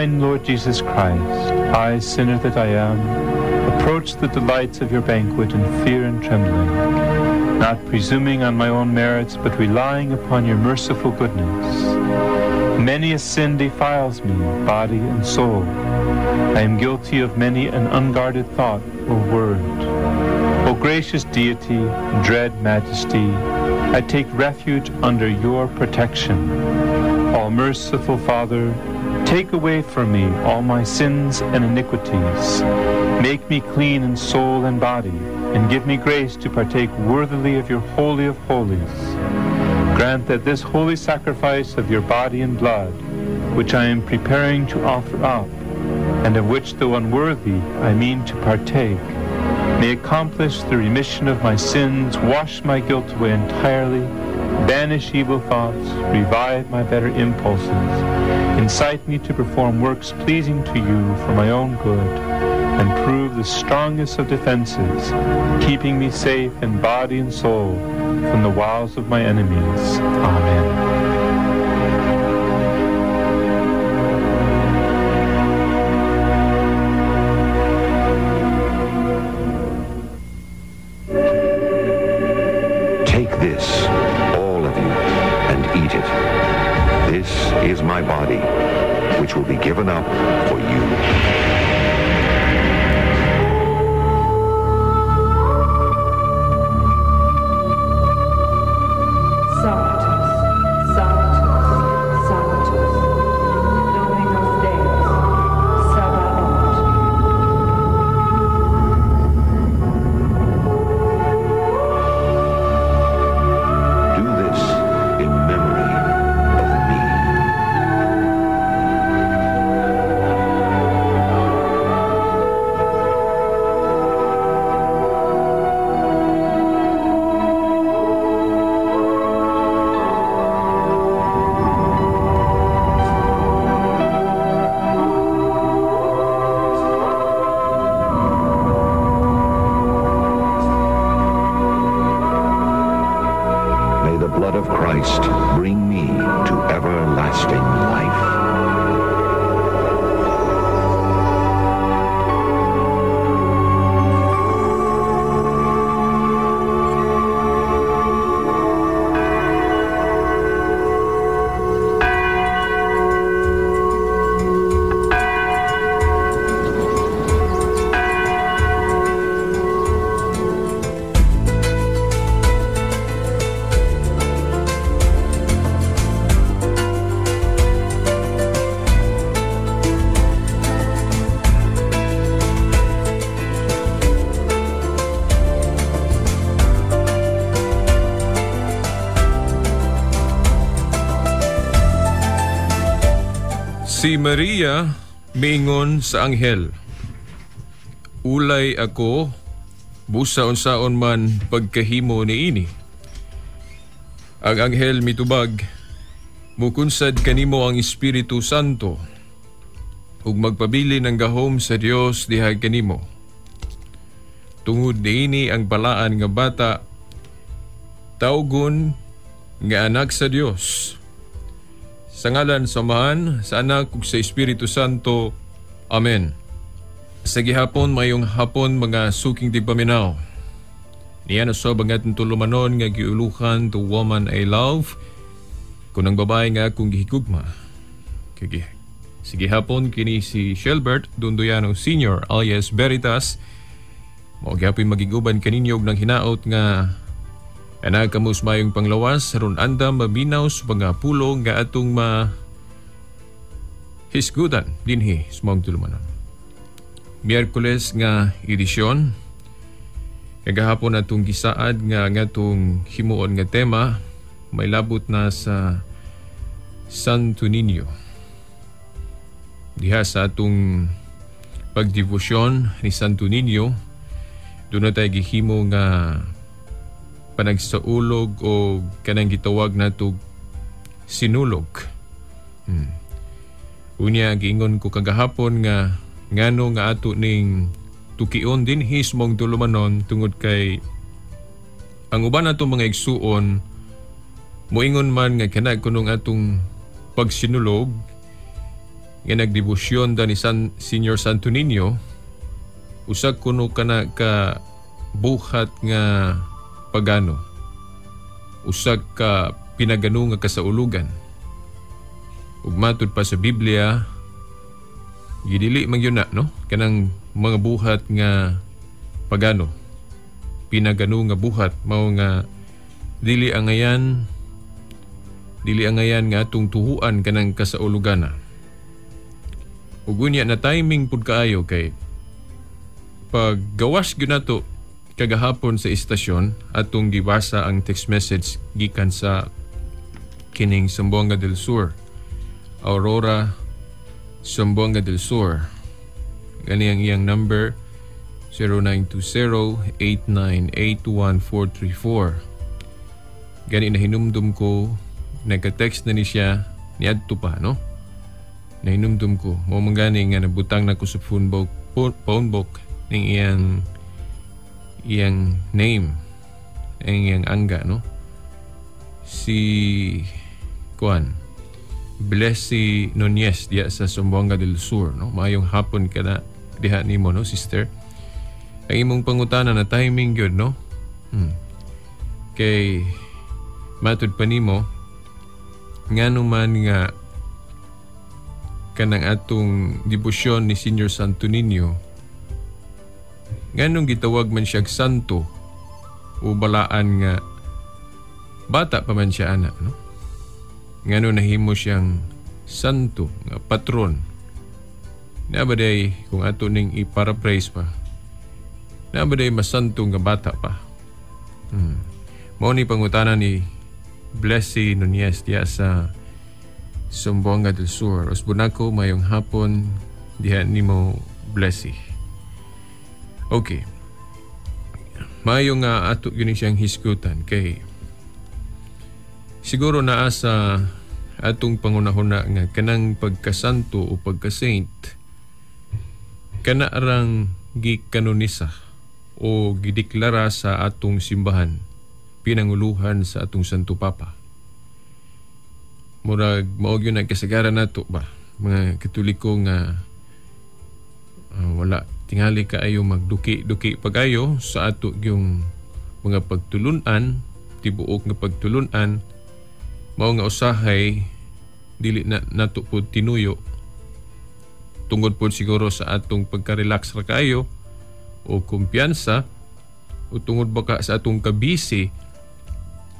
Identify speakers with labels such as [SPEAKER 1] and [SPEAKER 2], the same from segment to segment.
[SPEAKER 1] Divine Lord Jesus Christ, I, sinner that I am, approach the delights of your banquet in fear and trembling, not presuming on my own merits, but relying upon your merciful goodness. Many a sin defiles me, body and soul. I am guilty of many an unguarded thought or word. O gracious deity, dread majesty, I take refuge under your protection. All merciful Father, take away from me all my sins and iniquities. Make me clean in soul and body, and give me grace to partake worthily of your holy of holies. Grant that this holy sacrifice of your body and blood, which I am preparing to offer up, and of which, though unworthy, I mean to partake, may accomplish the remission of my sins, wash my guilt away entirely, banish evil thoughts, revive my better impulses, incite me to perform works pleasing to you for my own good, and prove the strongest of defenses, keeping me safe in body and soul from the wiles of my enemies. Amen.
[SPEAKER 2] Take this, all of you, and eat it. This is my body, which will be given up for you.
[SPEAKER 3] Sanctus, Sanctus, Sanctus, Dominus Deus, Sabaoth.
[SPEAKER 2] Do this in memory of me. May the blood of Christ bring me to everlasting life.
[SPEAKER 4] Si Maria miingon sa anghel, Ulay ako, busa unsaon man pagkahimo niini. Ang anghel mitubag, mukunsad kanimo ang Espiritu Santo, ug magpabili ng gahom sa Dios diha kanimo. Tungod niini ang balaan nga bata, tawgon nga anak sa Dios. Sa ngalan sa Amahan, sa Anak ug sa Espiritu Santo. Amen. Sa gihapon mayong hapon mga suking tigpaminaw. Niya na sob ang atong tulumanon nga giuluhan the woman I love, kun ang babae nga akong gihigugma. Kaya sige hapon kini si Shelbert Dondoyano Sr. alias Veritas. Mao gyapon magiguban kaninyo og nang hinaot nga ana kamos mayong panglawas aron andam maminaw sa mga pulong nga atong ma hisgutan dinhi sa maong tulumanon. Miyerkules nga edisyon, kagahapon atong gisaad nga ang atong himuon nga tema may labot na sa Santo Niño. Diha sa atong pagdebosyon ni Santo Niño, doon na tayo gihimo nga panagsaulog o kanang gitawag nato sinulog. Unya giingon ko kagahapon nga ngano nga ato ning tukion dinhi sa maong tulumanon tungod kay ang uban nato mga igsuon moingon man nga kana kunong atong pagsinulog Nga nagdebosyon da ni Senior Santo Niño, usa kuno kana ka buhat nga pagano, usa ka pinagano nga kasaulugan. Ug matud pa sa Biblia, gidili man gyud na, no, kanang mga buhat nga pagano, pinagano nga buhat, mao nga dili angayan nga atong tuhuan kanang kasaulugana. Ug unya na timing pud kaayo kay pag gawas gyud nato kagahapon sa istasyon, atong gibasa ang text message gikan sa kining Zamboanga del Sur, Aurora, Zamboanga del Sur. Gani ang iyang number 0920-8981434. Gani na hinumdum ko, nagka-text na ni siya niadto pa, no? Nahinumdum ko, mao man gani nga nabutang na ko sa phone book ning iyang name, ang iyang angga, no? Si Kuan Blessy Nunez diya sa Zamboanga del Sur, no? Maayong hapon ka na diha nimo, no, sister? Ang imong pangutana na timing gyud, no? Kay matud pa nimo ngano man nga kanang atong debosyon ni Senior Santo Niño, nganong gitawag man siyag santo o balaan nga bata pa man siya ana, no? Ngano nahimo siyang santo nga patron. Na ba day, kung ato ning i-paraphrase pa, na ba day masanto nga bata pa? Mao ni pangutana ni Blessy Nunez diya sa Zamboanga del Sur. Usbon ako, mayong hapon diha nimo, Blessy. Okay. Mayo nga ato gyud siyang hisgutan kay siguro naa sa atong pangunahuna nga kanang pagkasanto o pagkasaint kana rang gikanonisa o gideklara sa atong simbahan, pinanguluhan sa atong Santo Papa. Murag mao gyud ang kasagaran nato ba, mga Katoliko nga wala tingali kaayo magduki-duki pagayo sa ato yung mga pagtulunan, tibuok nga pagtulunan, mao nga usahay dili na nato pud tinuyo tungod pud siguro sa atong pagka-relax ra kaayo o kumpiyansa o tungod baka sa atong kabisi,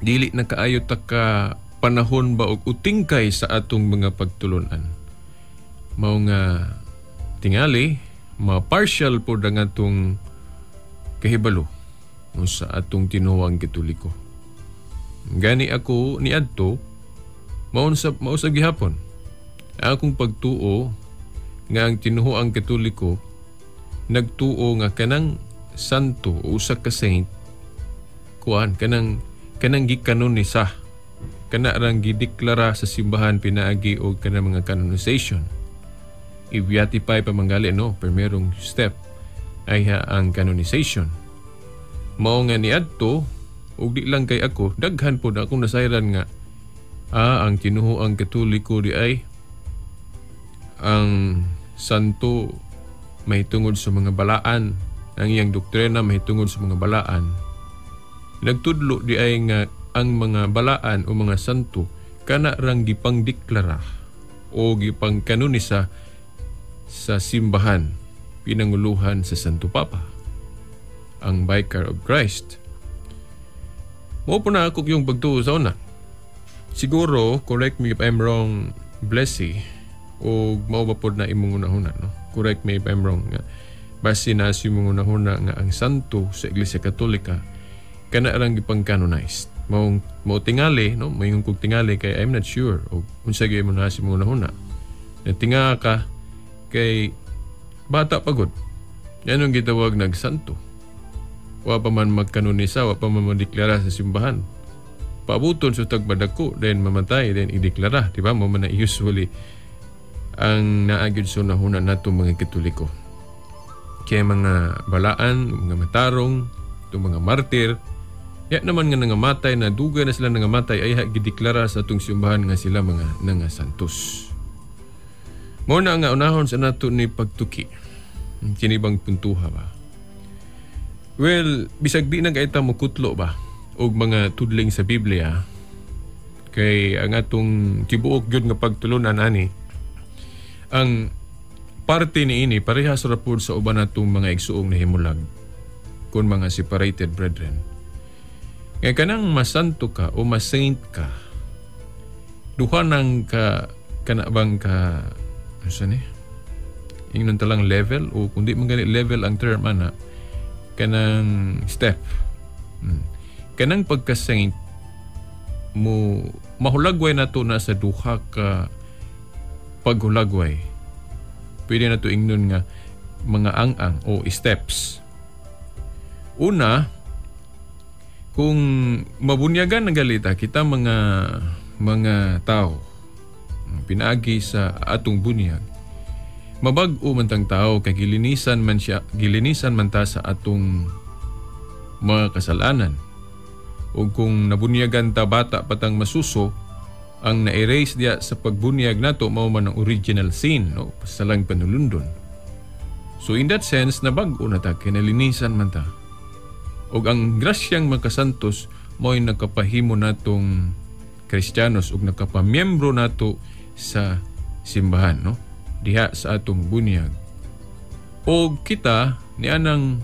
[SPEAKER 4] dili na kaayo ta ka panahon ba og utingkay sa atong mga pagtulunan. Mao nga tingali ma-partial pod ang atong kahibalo sa atong tinuoang Katoliko. Gani ako niadto mausab gihapon ang akong pagtuo nga ang tinuoang Katoliko nagtuo nga kanang santo o usa ka saint kuan kanang gikanonisa, kana rang gideklara sa simbahan pinaagi og kanang mga canonization. I-beatify pa manggali, no, primerong step ay ang canonization. Mao nga niadto og di lang kay ako, daghan pod akong nasayran nga ang tinuoang Katoliko di ay ang santo mahitungod sa mga balaan, ang iyang doktrina mahitungod sa mga balaan. Nagtudlo di ay nga ang mga balaan o mga santo kana rang gipangdeklara o gipangkanonisa sa simbahan, pinanguluhan sa Santo Papa, ang Vicar of Christ. Mao po na ako yung pagtuo sa una. Siguro, correct me if I'm wrong, Blessy, o mao ba pod na imong unahuna, no? Correct me if I'm wrong. Nga, base na sa imong unahuna nga ang santo sa Iglesia Katolika kana rang gipang-canonized. Mao tingali, no? Moingon kog tingali kay I'm not sure o unsa gyud mo na sa imong unahuna. Na tinga ka kay bata pagod. Yan ang gitawag nagsanto. Wa pa man magkanonisa, wa pa man madeklara sa simbahan. Paabuton sa tagbadako, then mamatay, then ideklara. Diba? Mo man na usually ang naagid sa unahuna nato mga Katoliko. Kaya mga balaan, mga matarong, itong mga martir, ya naman nga nangamatay, na dugay na sila nangamatay, ay gideklara sa atong simbahan nga sila mga nangasantos. Mao na nga unahon sa nato ni pagtuki. Kini bang puntuha ba? Well, bisag di na kay ta mokutlo ba og mga tudling sa Biblia, kay ang atong tibuok gyud nga pagtulunan ani, ang parte niini parehas ra pud sa uban natong mga igsuong nahimulag kun mga separated brethren. Nga kanang masanto ka o masaint ka, duha nang ka kana bang ka ano sa ni? Ingnon talang level o kundi man gani level ang term ana, kanang step. Kanang pagka-saint mo, mahulagway nato na sa duha ka paghulagway. Pwede na to ingnon nga mga ang-ang o steps. Una, kung mabunyagan na galita kita mga tao pinaagi sa atong bunyag, mabag-o man tang tao kay gilinisan man siya, gilinisan man ta sa atong mga kasalanan. O kung nabunyagan ta bata patang masuso, ang na-erase diya sa pagbunyag nato mao man ang original sin, no? Pasalang panulundon. So in that sense, nabag-o na ta, kinalinisan man ta. Og ang grasyang makasantos mo'y nakapahimo natong Kristiyanos ug nakapamiyembro nato sa simbahan, no? Diha sa atong bunyag. Og kita nianang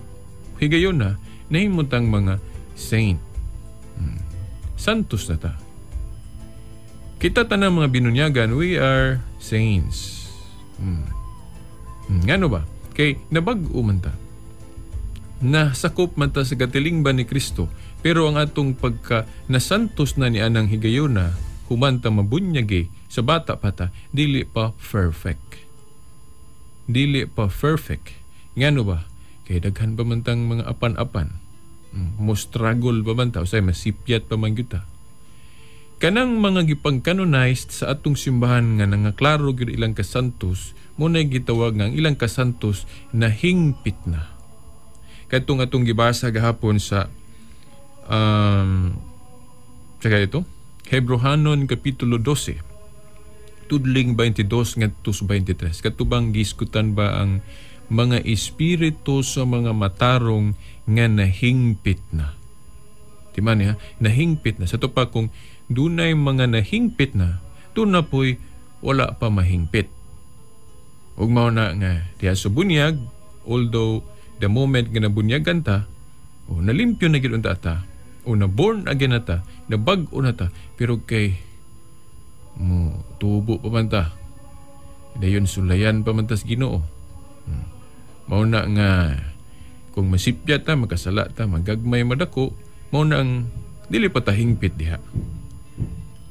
[SPEAKER 4] higayon na nahimo tang mga saint. Santos na ta. Kita tanang mga binunyagan, we are saints. Ngano ba? Kay nabag-o man ta. Nasakop man ta sa katilingban ni Kristo, pero ang atong pagka nasantos na ni anang higayona, human ta mabunyagi sa bata pa ta, dili pa perfect. Dili pa perfect. Ngano ba? Kay daghan pa man tang mga apan-apan. Mo struggle pa man ta, usay masipyat pa man gyud ta. Kanang mga gipang-canonized sa atong simbahan nga nangaklaro gyud ilang kasantos, mo na gitawag nga ang ilang kasantos na hingpit na. Kadtong atong gibasa gahapon sa saka ito, Hebrohanon Kapitulo 12, tudling 22 ngadto sa 23. Katubang giskutan ba ang mga espiritu sa mga matarong nga nahingpit na? Di man niya, nahingpit na. Sa ito pa kung dunay mga nahingpit na, doon na po'y wala pa mahingpit. Ug mao na nga diha sa bunyag, although the moment nga nabunyagan ta, o nalimpyo na gid unta ta, o na born again na ta, nabag-o na ta, pero kay mo tubo pa man ta, dayon sulayan pa man ta sa Ginoo. Mao na nga kung masipya ta, makasala ta, magagmay madako, mao na ang dili pa ta hingpit diha.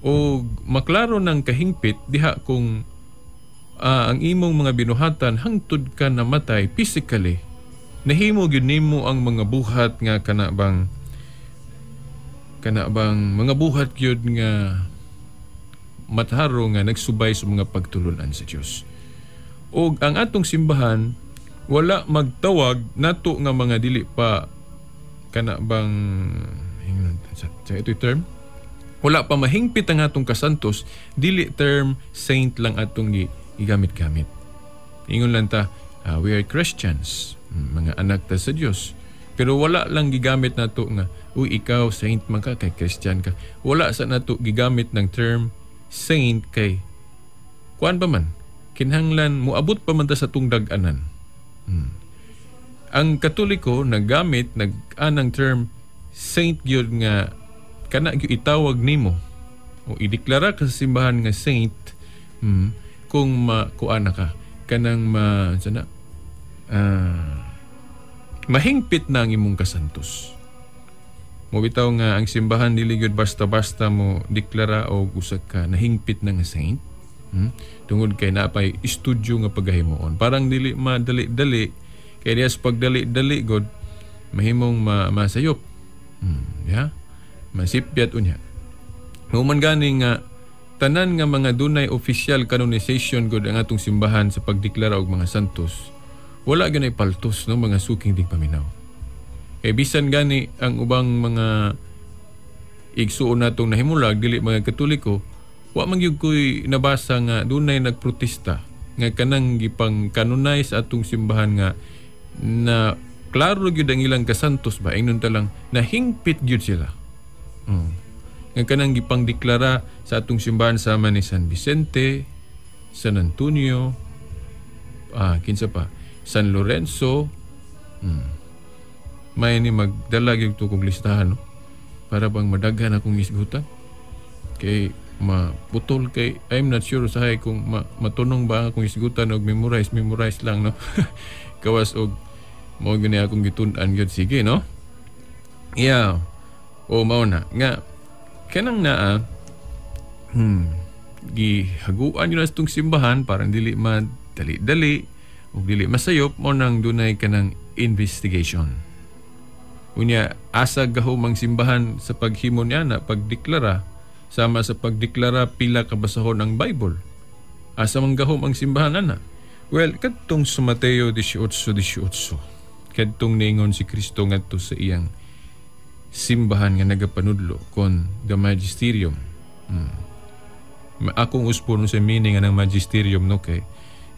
[SPEAKER 4] O maklaro ng kahingpit diha kung ang imong mga binuhatan hangtod ka namatay physically, nahimo gyud nimo ang mga buhat nga kana bang mga buhat gyud nga matharo nga nagsubay sa mga pagtulunan sa Dios. Og ang atong simbahan wala magtawag nato nga mga dili pa kana bang sa ito'y term, wala pa mahingpit ang atong kasantos, dili term saint lang atong gigamit-gamit. Ingon lang ta, we are Christians, mga anak ta sa Dios. Pero wala lang gigamit nato nga, uy, ikaw saint man ka, kay Christian ka. Wala sa nato gigamit ng term saint kay kuan pa man, kinahanglan moabot pa man ta sa tong dag-anan. Ang Katoliko naggamit nag-anang term saint gyud nga kana gyud itawag nimo o ideklara ka sa simbahan nga saint, kung makuan na ka kanang ma sana mahingpit na ang imong kasantos. Mo bitaw nga ang simbahan dili gyud basta-basta mo deklara og usa ka nahingpit na nga saint. Tungod kay naapay studio nga paghahimuon. Parang dili madali-dali kay diha sa pagdali-dali god mahimong masayop. Yeah? Masipyat unya. Human gani nga tanan nga mga dunay official canonization god ang atong simbahan sa pagdeklara og mga santos, wala ganay paltos no mga suking tigpaminaw. Kay bisan gani ang ubang mga igsuon natong nahimulag dili mga Katoliko, wa man gyud koy nabasa nga dunay nagprotesta Nga kanang gipang kanunay sa atong simbahan nga na klaro gyud ang ilang kasantos ba, ingnon ta lang nahingpit gyud sila. Nga kanang gipang deklara sa atong simbahan sama ni San Vicente, San Antonio, kinsa pa, San Lorenzo. May ni magdala gyud to kog listahan, no? Para bang madaghan akong isgutan kay maputol, kay I'm not sure usahay kung matunong ba akong isgutan og memorize memorize lang, no? Gawas og mao gyud ni akong gitun-an gyud, sige, no? Yeah, o mao na nga kanang naa gihaguan yun sa itong simbahan parang dili madali-dali ug dili masayop, mo nang dunay kanang investigation. Unya, asa gahom ang simbahan sa paghimo niya na pagdeklara, sama sa pagdeklara pila ka basahon ang Bible? Asa man gahom ang simbahan ana? Well, kadtong sa Mateo 18:18, kadtong niingon si Kristo ngadto sa iyang simbahan nga nagapanudlo kon the magisterium. Akong uspon sa meaning ng magisterium, no, kay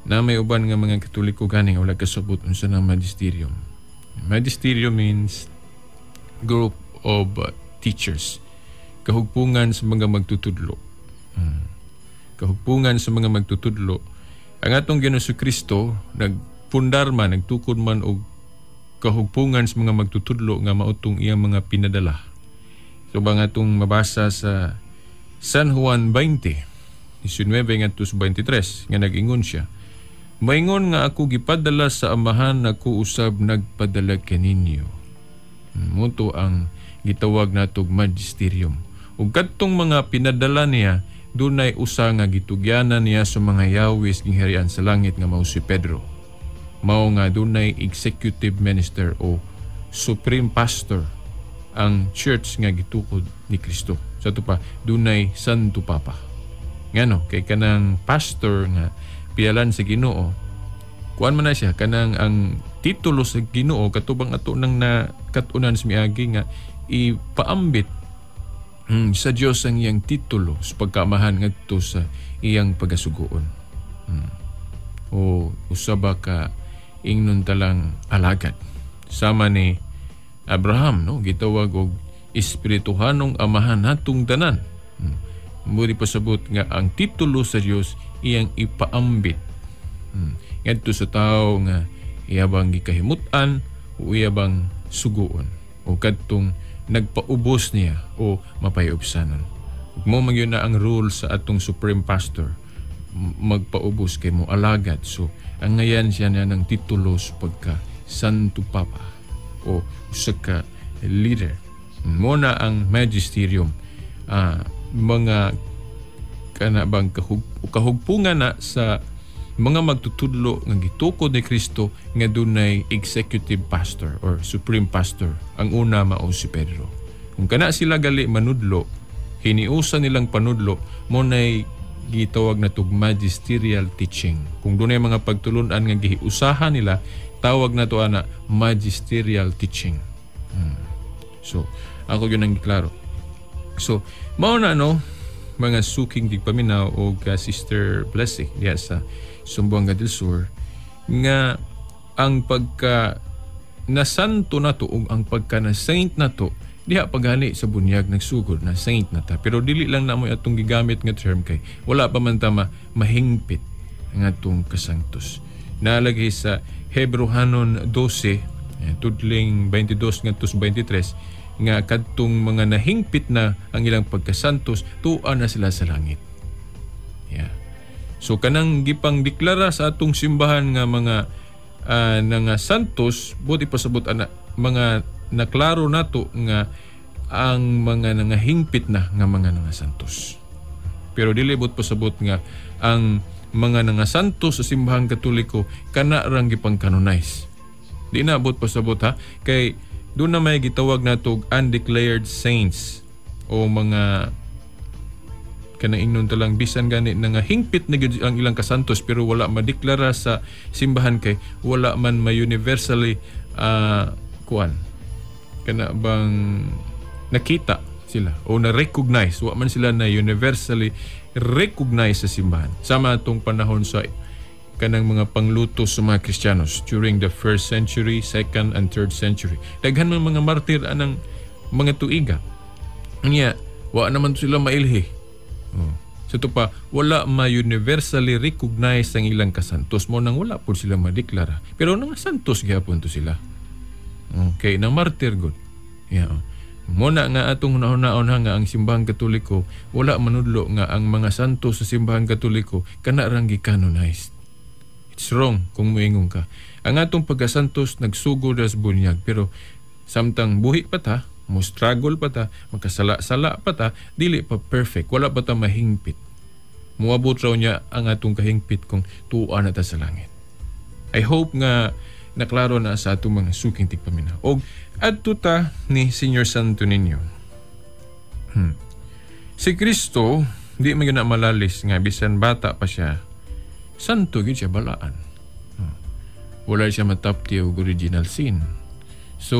[SPEAKER 4] na may uban nga mga Katoliko gani nga wala kasabot unsa nang magisterium. Magisterium means group of teachers. Kahugpungan sa mga magtutudlo. Kahugpungan sa mga magtutudlo. Ang atong Ginoong Kristo nagpundar man, nagtukod man og kahugpungan sa mga magtutudlo nga mautong iyang mga pinadala. So ba nga atong mabasa sa San Juan 20, 19 ngadto sa 23 nga nag-ingon siya, "Maingon nga ako gipadala sa Amahan, ako usab nagpadala kaninyo." Muto ang gitawag natog magisterium. Ug kadtong mga pinadala niya, dunay usa nga gitugyanan niya sa mga yawis gingharian sa langit nga mao si Pedro. Mao nga dunay executive minister o supreme pastor ang church nga gitukod ni Kristo. Sa ato pa, dunay Santo Papa. Ngano kay kanang pastor nga piyalan sa Ginoo, kuan man na siya kanang ang titulo sa Ginoo katubang ato nang nakat-unan sa miagi nga ipaambit sa Dios ang iyang titulo sa pagkaamahan ngadto sa iyang pagasugoon. O usaba ka ingnon talang alagad. Sama ni Abraham, no, gitawag og espirituhanong amahan natong tanan. Muri pasabot nga ang titulo sa Dios iyang ipaambit ngadto sa tawo nga iyabang gikahimut-an o iyabang suguon o kadtong nagpaubos niya o mapayubsanon. Ug mo man gyud na ang rule sa atong supreme pastor, magpaubos kay mo alagad. So ang ngayan siya niya ng titulo sa pagka Santo Papa o usa ka leader. Mo na ang magisterium, mga kana bang kahugpungan na sa mga magtutudlo nga gitukod ni Kristo nga dunay executive pastor or supreme pastor. Ang una mao si Pedro. Kung kana sila gali manudlo, hiniusa nilang panudlo, mo nay gitawag na tug magisterial teaching. Kung dunay mga pagtulun-an nga gihiusahan nila, tawag na to ana magisterial teaching. So, ako yun ang giklaro. So, mao na, no, mga suking tigpaminaw o ka Sister Blessing diya sa Zamboanga del Sur, nga ang pagka nasanto na to ug ang pagka na saint na to diha paghani sa bunyag nagsugod na saint na ta, pero dili lang na mo atong gigamit nga term kay wala pa man ta mahingpit ang atong kasangtos. Nalagay sa Hebrohanon 12 tudling 22 ngadto sa 23 nga kadtong mga nahingpit na ang ilang pagkasantos, tuwa na sila sa langit. Yeah. So kanang gipang deklara sa atong simbahan nga mga nga santos, buti pasabot ana mga naklaro nato nga ang mga nangahingpit na nga mga nangasantos. Pero dili but pasabot nga ang mga nangasantos sa simbahang Katoliko kana rang gipang canonize. Di na but pasabot ha, kay doon na may gitawag nato og undeclared saints o mga kanang ingnon talang bisan gani nga hingpit na gyud ang ilang kasantos pero wala madeklara sa simbahan kay wala man ma-universally kuan kana bang nakita sila o na-recognize, wa man sila na universally recognize sa simbahan. Sama atong panahon sa kanang mga pangluto sa mga Kristiyanos during the first century, second and third century. Daghan man mga martir anang mga tuiga. Nya, wa naman sila mailhi. Oh. Sa ito pa, wala ma-universally recognized ang ilang kasantos mo nang wala po sila madeklara. Pero nang santos gihapon to sila. Okay, nang martir gud. Yeah. Muna nga atong hunahunahon nga ang Simbahang Katoliko wala manudlo nga ang mga santo sa Simbahang Katoliko kana rang gi-canonized. It's wrong kung muingon ka. Ang atong pagkasantos nagsugod as bunyag, pero samtang buhi pa ta, mo struggle pa ta, makasala-sala pa ta, dili pa perfect, wala pa ta mahingpit. Muabot raw niya ang atong kahingpit kung tuwa na ta sa langit. I hope nga naklaro na sa atong mga suking tigpaminaw. Og adto ta ni Senior Santo Niño. Si Kristo, di man gyud na malalis nga bisan bata pa siya, santo gyud siya, balaan. Wala siya matapti og original sin. So,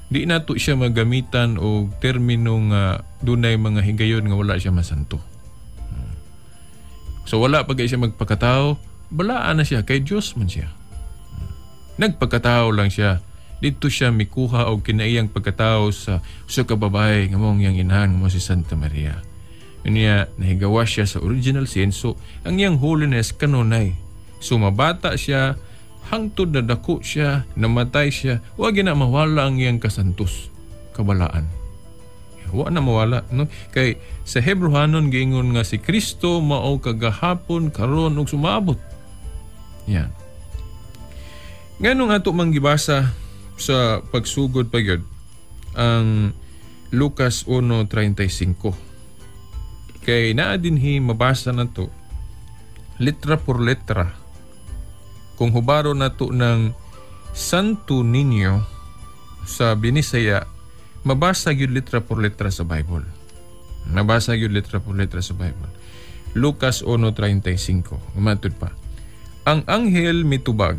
[SPEAKER 4] di nato siya magamitan og termino nga dunay mga higayon nga wala siya masanto. So wala pa kay siya magpakatao, balaan na siya kay Dios man siya. Nagpagkatao lang siya. Dito siya mikuha og kinaiyang pagkatao sa usa ka babae nga mao iyang inahan, nga mao si Santa Maria. Unya nahigawas siya sa original sin, so ang iyang holiness kanunay. So mabata siya hangtod na dako siya, namatay siya, wa gyud na mawala ang iyang kasantos, kabalaan. Wa na mawala, no? Kay sa Hebrehanon giingon nga si Kristo mao kagahapon, karon ug sumaabot. Yan. Nganong ato mang gibasa sa pagsugod pa gyud ang Lucas 1:35? Kay naa dinhi mabasa nato letra por letra. Kung hubaro nato ng Santo Niño sa Binisaya, mabasa gyud letra por letra sa Bible. Mabasa gyud letra por letra sa Bible. Lucas 1:35. Umatod pa. Ang anghel mitubag,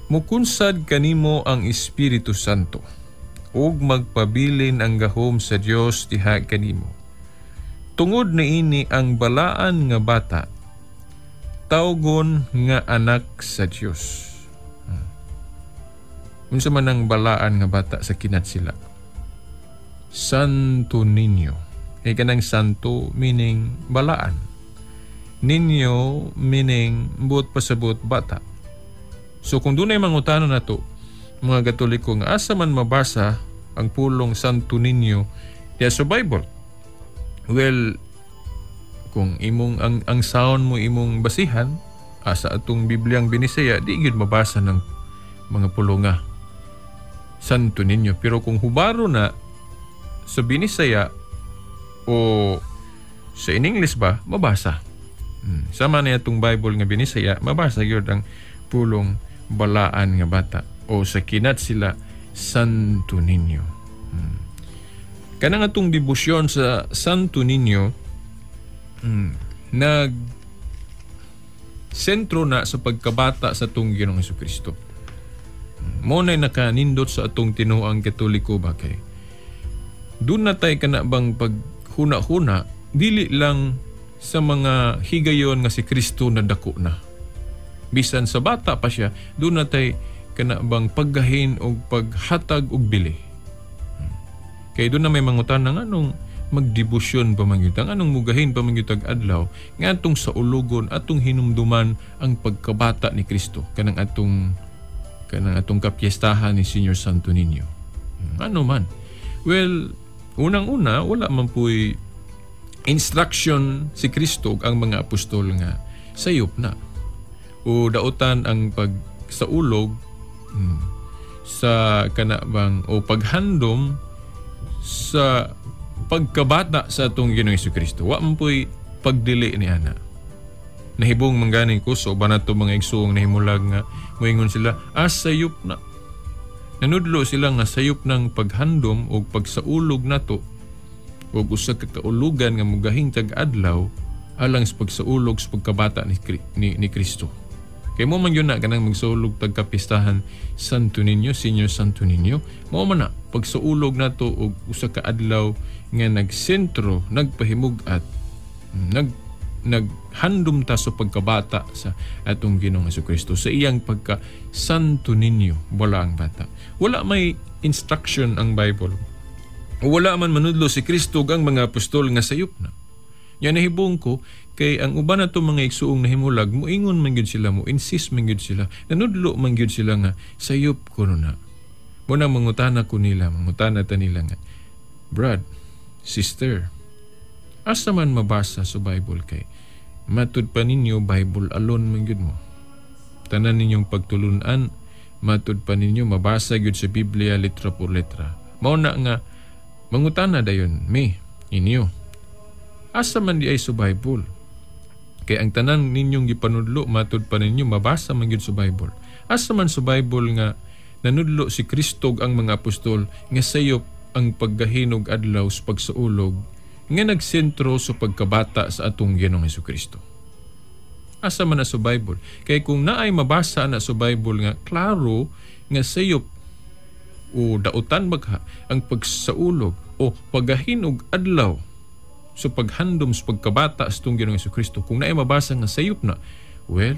[SPEAKER 4] "Mukunsad kanimo ang Espiritu Santo, ug magpabilin ang gahom sa Dios diha kanimo. Tungod niini ang balaan nga bata tawgon nga anak sa Dios." Unsa man ang balaan nga bata sa kinat sila? Santo Niño. Kay kanang santo meaning balaan. Niño meaning buot pasabot bata. So kung dunay mangutana nato mga Katoliko nga asa man mabasa ang pulong Santo Niño diya sa Bible? Well, kung imong ang sound mo imong basihan asa atong Bibliang Binisaya, di gyud mabasa ng mga pulong nga Santo Niño. Pero kung hubaro na sa Binisaya o sa in English ba, mabasa. Sama na atong Bible nga Binisaya, mabasa gyud ang pulong balaan nga bata o sa kinat sila Santo Niño. Kanang atong debosyon sa Santo Niño nag sentro na sa pagkabata sa atong Ginoong Hesukristo. Mo na'y nakanindot sa atong tinuang Katoliko ba kay doon na tay kana bang paghuna-huna dili lang sa mga higayon nga si Kristo na dako na. Bisan sa bata pa siya, doon na tay kana bang paggahin o paghatag og bili. Kay doon na may mangutana nga anong magdebosyon pa man gyud, anong mugahin pa man gyud tag adlaw nga atong sa ulugon, atong hinumduman ang pagkabata ni Kristo kanang atong kapiestahan ni Senior Santo Niño. Ano man? Well, unang-una, wala man pu'y instruction si Kristo ug ang mga apostol nga sayop na o dautan ang pagsaulog sa kana bang o paghandom sa pagkabata sa atong Ginoong Kristo. Wa man pu'y pagdili ni ana. Nahibong man ganing ko so ba nato mga igsuong nahimulag nga moingon sila, ah, sayop na. Nanudlo sila nga sayop ng paghandom o pagsaulog nato o usa ka kaulugan nga mugahing tag adlaw alang sa pagsaulog sa pagkabata ni Kristo. Kay mo man yun na kanang magsaulog tag kapistahan Santo Niño, Senior Santo Niño, mao man na pagsaulog nato og usa ka adlaw nga nagsentro, nagpahimug-at, nag naghandom ta sa pagkabata sa atong Ginoong Kristo sa iyang pagka Santo Niño, wala ang bata. Wala may instruction ang Bible. Wala man manudlo si Kristo ug ang mga apostol nga sayop na. Nya nahibong ko kay ang uban nato mga igsuong nahimulag, moingon man gyud sila, mo insist man gyud sila, nanudlo man gyud sila nga sayop kuno na. Mo na mangutana ko nila, mangutana ta nila nga, "Brad, sister, asa man mabasa sa Bible?" Kay matud pa ninyo Bible alone man gyud mo. Tanan ninyong pagtulunan, matud pa ninyo mabasa gyud sa Biblia letra por letra. Mao na nga mangutana dayon mi inyo. Asa man di ay sa Bible? Kay ang tanan ninyong gipanudlo, matud pa ninyo mabasa man gyud sa Bible. Asa man sa Bible nga nanudlo si Kristo ug ang mga apostol nga sayop ang paggahinog adlaw sa pagsaulog nga nagsentro sa pagkabata sa atong Ginoong Hesukristo? Asa man na sa Bible? Kay kung naay mabasa na sa Bible nga klaro nga sayop o dautan magha ang pagsaulog o paggahinog adlaw sa paghandom sa pagkabata sa itong Ginoong Kristo, kung naay mabasa nga sayop na, well,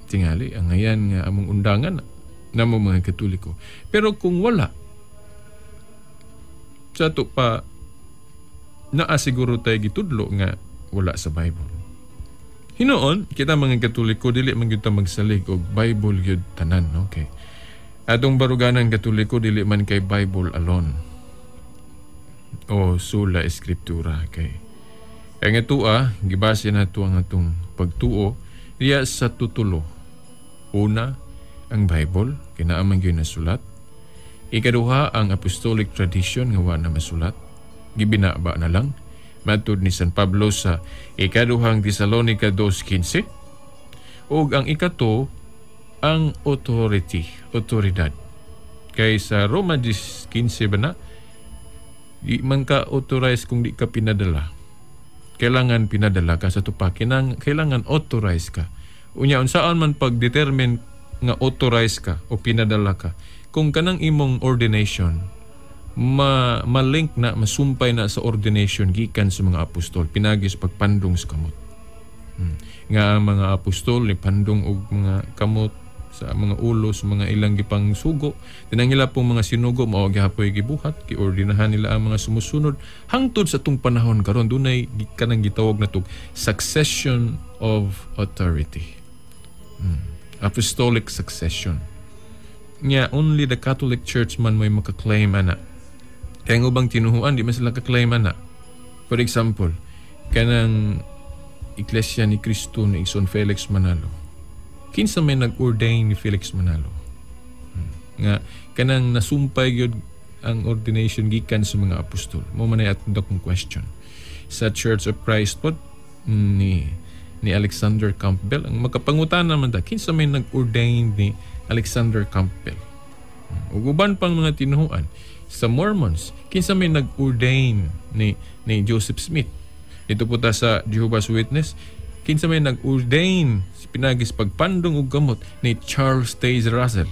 [SPEAKER 4] tingali, ang ngayan nga among undangan namo mga Katoliko. Pero kung wala, sa ato pa, naa siguro tayo gitudlo nga wala sa Bible. Hinuon, kita mga Katoliko, dili man gyud ta magsalig og Bible gyud tanan, okay? Atong baruganan Katoliko, dili man kay Bible alone o sola scriptura, kay ang atoa gibase nato ang atong pagtuo diya sa tutulo. Una, ang Bible, kay naa man gyud nasulat. Ikaduha, ang apostolic tradition nga wa na masulat, gibinaba na lang matud ni San Pablo sa Ikaduhang Tesalonica 2:15. Ug ang ikato, ang authority, otoridad, kay sa Roma 10:15 ba na, di man ka authorize kung di ka pinadala. Kailangan pinadala ka sa tupa. Kailangan authorize ka. Unya, unsaan man pag-determine nga authorize ka o pinadala ka? Kung kanang imong ordination, ma-link na, masumpay na sa ordination gikan sa mga apostol, pinagi sa pagpandong sa kamot. Nga ang mga apostol ni pandong og mga kamot sa mga ulo sa mga ilang gipang sugo. Tinang ila pong mga sinugo, mao gihapoy gibuhat, giordinahan nila ang mga sumusunod hangtod sa tong panahon karon, dunay kanang gitawag na tog succession of authority. Apostolic succession. Nya only the Catholic Church man may makaklaim ana. Kaya ang ubang tinuhuan, di man sila ka-claim ana. For example, kanang Iglesia ni Cristo ni Igsoon Felix Manalo. Kinsa may nag-ordain ni Felix Manalo? Nga kanang nasumpay gyud ang ordination gikan sa mga apostol. Mo man ay atong dakong question. Sa Church of Christ pod ni Alexander Campbell, ang makapangutana man ta, kinsa may nag-ordain ni Alexander Campbell? Ug uban pang mga tinuhuan. Sa Mormons, kinsa may nag-ordain ni Joseph Smith? Dito po ta sa Jehovah's Witness, kinsa may nag-ordain pinagis pagpandong og gamot ni Charles Taze Russell,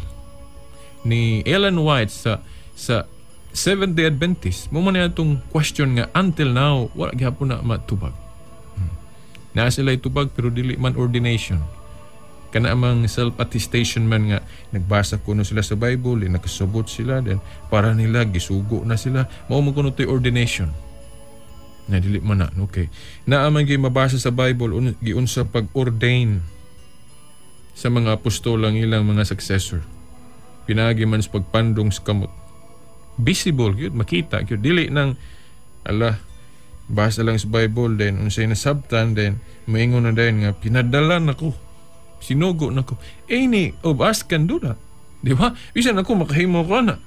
[SPEAKER 4] ni Ellen White sa Seventh-day Adventist? Mo man atong question nga until now wala gihapon na matubag. Naa sila tubag pero dili man ordination. Kana amang self-attestation man nga nagbasa kuno sila sa Bible, eh, nakasabot sila, then para nila gisugo na sila. Mao mo kuno to'y ordination. Na dili man na, okay. Naa man gyud mabasa sa Bible giunsa pag-ordain sa mga apostol ang ilang mga successor. Pinagi man sa pagpandong sa kamot. Visible gyud, makita gyud, dili nang ala basa lang sa Bible, then unsay nasabtan, then moingon na dayon nga pinadala nako. Sinugo nako. Any of us can do that. Di ba? Bisan ako makahimo ko na.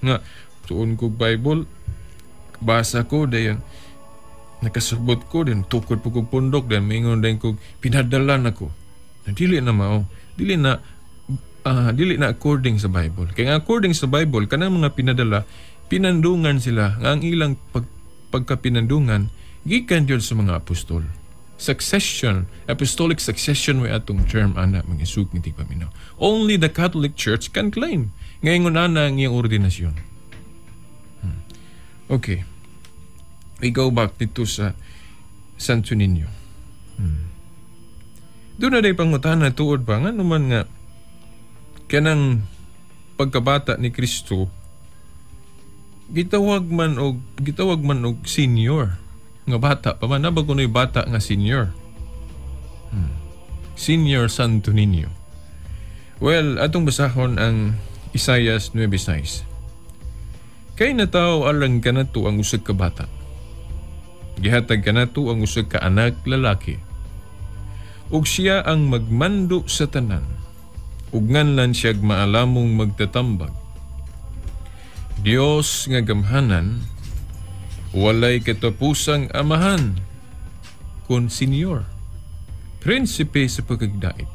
[SPEAKER 4] Nga tuon ko Bible, basa ko, dayon nakasabot ko, then tukod po kog pundok, then moingon dayon ko pinadala nako. Na dili na mao. Dili na according sa Bible. Kaya nga according sa Bible, kanang mga pinadala, pinandungan sila nga ang ilang pagkapinandungan gikan jud sa mga apostol. Succession, apostolic succession may atong term ana, mga suking tigpaminaw. Only the Catholic Church can claim ngayon na ang iyang ordinasyon. Okay. We go back dito sa Santo Niño. Doon na day pangutana tuod pa nga naman nga kanang pagkabata ni Kristo gitawag man og senior nga bata pa man. Naba kuno'y bata nga senior? Senior Santo Niño. Well, atong basahon ang Isaias 9:6. Kay natawo alang kanato ang usag ka bata. Gihatag kanato ang usag ka anak lalaki. Ug siya ang magmando sa tanan. Ug nganlan siya'g Maalamong Magtatambag, Dios nga Gamhanan, Walay Katapusang Amahan, kun senior, Prinsipe sa Pagkagdait.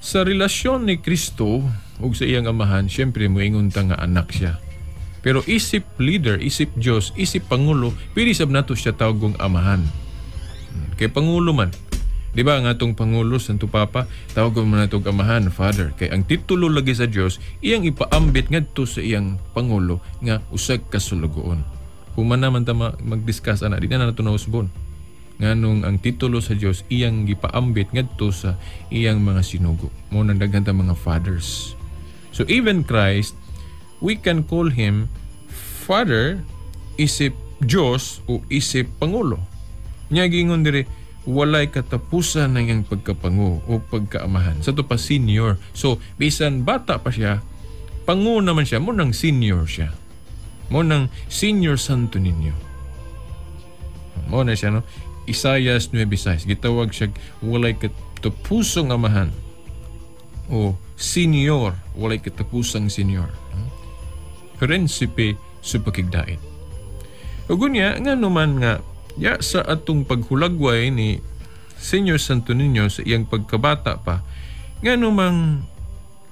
[SPEAKER 4] Sa relasyon ni Kristo ug sa iyang amahan, syempre moingon ta nga anak siya. Pero isip leader, isip Dios, isip pangulo, pwede sab nato siya tawgong amahan. Kay pangulo man. Di ba ang atong pangulo, Santo Papa, tawgon man nato og amahan, Father. Kay ang titulo lagi sa Dios, iyang ipaambit ngadto sa iyang pangulo nga usag ka sulugoon. Human naman ta mag-discuss ana, di na nato nausbon. Nganong ang titulo sa Dios iyang gipaambit ngadto sa iyang mga sinugo. Mo nang daghan ta mga fathers. So even Christ, we can call him Father isip Dios o isip pangulo. Nya giingon diri, walay katapusan ng iyang pagkapangu o pagkaamahan. Sa to pa senior. So bisan bata pa siya, pangu naman siya, mo nang senior siya. Mo nang senior Santo Niño. Mo na siya, no? Isaias 9:6. Gitawag siya walay katapusong amahan o senior, walay katapusang senior. Prinsipe sa Pakigdait. Ug unya, nga naman nga ya sa atong paghulagway ni Senior Santo Niño sa iyang pagkabata pa, nga namang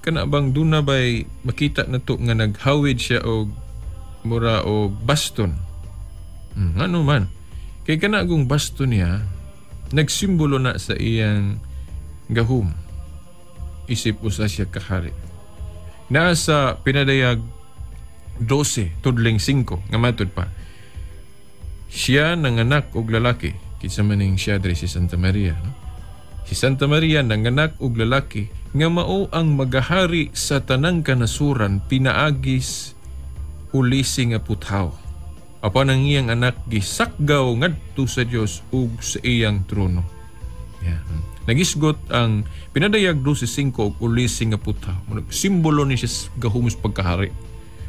[SPEAKER 4] kana bang duna bay makita na to nga naghawid siya og mura og baston? Ngano man? Kay kana gong baston niya nagsimbolo na sa iyang gahum isip usa siya kahari. Naa sa Pinadayag 12 tudling 5 nga matud pa, siya nanganak og lalaki. Kinsa man ning siya diri? Si Santa Maria, no? Si Santa Maria nanganak og lalaki nga mao ang magahari sa tanang kanasuran pinaagis ulisi nga puthaw. Apan ang iyang anak gisakgaw ngadto sa Dios ug sa iyang trono. Yeah. Nagisgot ang Pinadayag 12:5 og ulisi nga puthaw. Simbolo ni siya sa gahom sa pagkahari.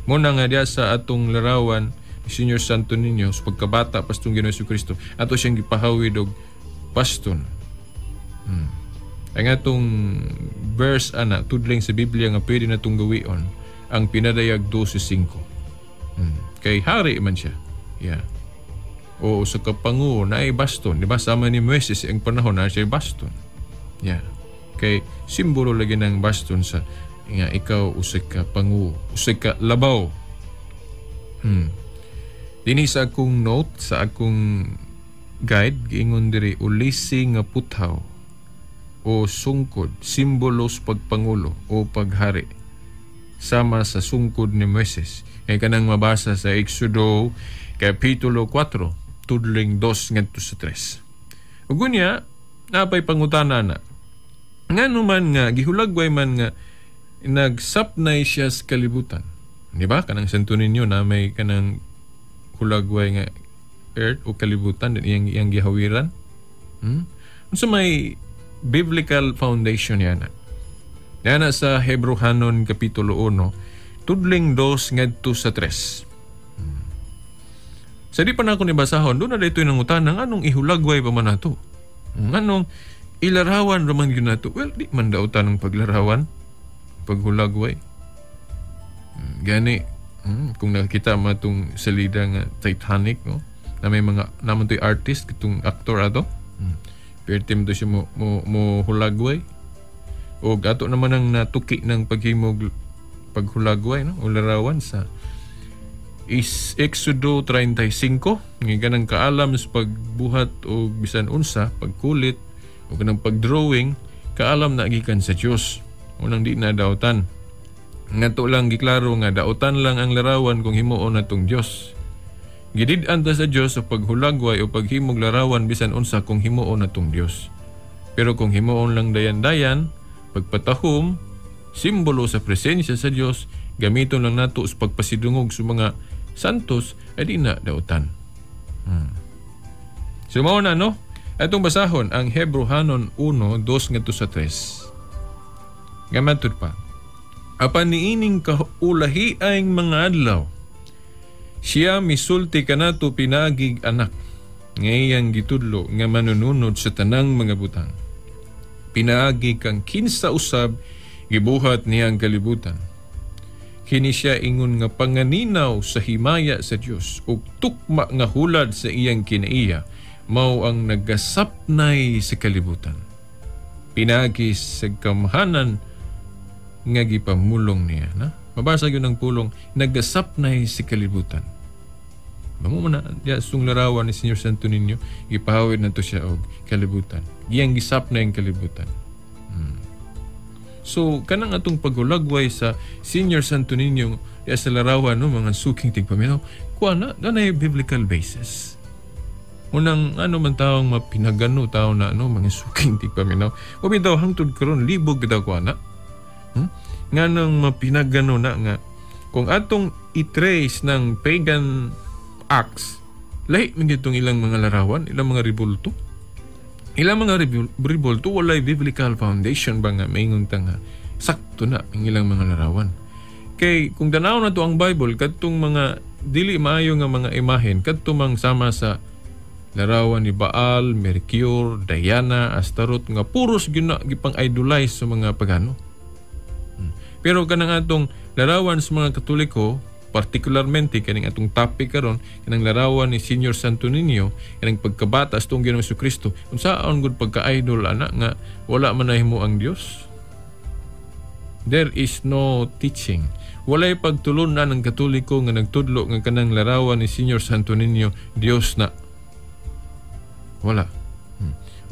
[SPEAKER 4] Mo na nga diya sa atong larawan ni Senior Santo Niño sa pagkabata pa sa Ginoo Kristo, ato siyang gipahawid og baston. Ang atong verse ana, tudling sa Biblia nga pwede natong gawion, ang Pinadayag 12:5. Kay hari man siya. Yeah. O sa kapangu na ay baston, di ba? Sama ni Moises ang panahon na siya baston. Yeah. Kay simbolo lagi ng baston sa nga ikaw usa ka pangu, usa ka labaw. Dinhi sa akong note, sa akong guide, giingon diri, ulisi nga puthaw o sungkod, simbolo sa pagpangulo o paghari sama sa sungkod ni Moises. Kay kanang mabasa sa Exodo Kapitulo 4, tudling 2 ngadto sa 3. Ug unya, napay pangutana na. Ngano man nga gihulagway man nga nagsapnay siya sa kalibutan? Di ba? Kanang Santo Niño na may kanang hulagway nga earth o kalibutan din iyang gihawiran. Unsa may biblical foundation yana? Yana sa Hebrohanon Kapitulo 1, tudling 2 ngadto sa 3. Sa di pa na ako ni basahon, doon na dito yung nangutana, anong ihulagway pa man nato? Anong ilarawan raman yun nato? Well, di man dautan ng paglarawan, paghulagway. Gani, kung nakita mo itong salida nga Titanic, no? Na may mga, naman to'y artist, itong aktor ato. Pertim to siya mo hulagway. O ato naman ang natuki ng paghimog paghulagway, no? O larawan sa is Exodo 35 nga ganang kaalam sa pagbuhat o bisan unsa pagkulit o kanang pagdrawing, kaalam na gikan sa Dios. Unang di na dautan ngadto lang giklaro nga dautan lang ang larawan kung himuon natong Dios. Gidid-an ta sa Dios sa paghulagway o paghimog larawan bisan unsa kung himuon natong Dios. Pero kung himuon lang dayan-dayan, pagpatahom, simbolo sa presensya sa Dios, gamiton lang nato sa pagpasidungog sa mga santos, ay di na dautan. So mao na, no? Atong basahon ang Hebrohanon 1, 2 ngadto sa 3. Nga matud pa, apan niining kaulahiang mga adlaw, siya misulti kanato pinaagig anak, nga iyang gitudlo nga manununod sa tanang mga butang. Pinaagi kang kinsa usab gibuhat niyang kalibutan. Kini siya ingon nga panganinaw sa himaya sa Dios ug tukma nga hulad sa iyang kinaiya, mao ang nagasapnay sa kalibutan. Pinaagi sa gamhanan nga gipamulong niya. Na? Mabasa yun ang pulong, nagasapnay sa kalibutan. Mamo man na, diya sung larawan ni Señor Santo Niño, gipahawid na to siya og kalibutan. Iyang gisapnay ang kalibutan. So, kanang atong paghulagway sa Senior Santo Niño diya sa larawan, no, mga suking tigpaminaw, kuha na, dunay biblical basis. Unang ano man taong mapinagano tao na ano, mga suking tigpaminaw. O bitaw hangtod karon libog bitaw kuha na. Nga nang mapinagano na nga kung atong i-trace ng pagan acts, lahi man gitong ilang mga larawan, ilang mga ribulto. Ilang mga ribulto walay biblical foundation ba nga maingon ta nga sakto na ang ilang mga larawan. Kay kung danaw na to ang Bible, kadtong mga dili maayo nga mga imahen, kadto mang sama sa larawan ni Baal, Mercure, Diana, Astaroth nga puros gyud na gipang-idolize sa mga pagano. Pero kanang atong larawan sa mga Katoliko, partikularmente kaning atong topic karon, kanang larawan ni Senior Santo Niño, kanang pagkabata sa atong Ginoong Kristo, unsaon gud pagka-idol ana nga wala man nahimo ang Dios? There is no teaching. Walay pagtulunan ng Katoliko nga nagtudlo nga kanang larawan ni Senior Santo Niño Dios na. Wala.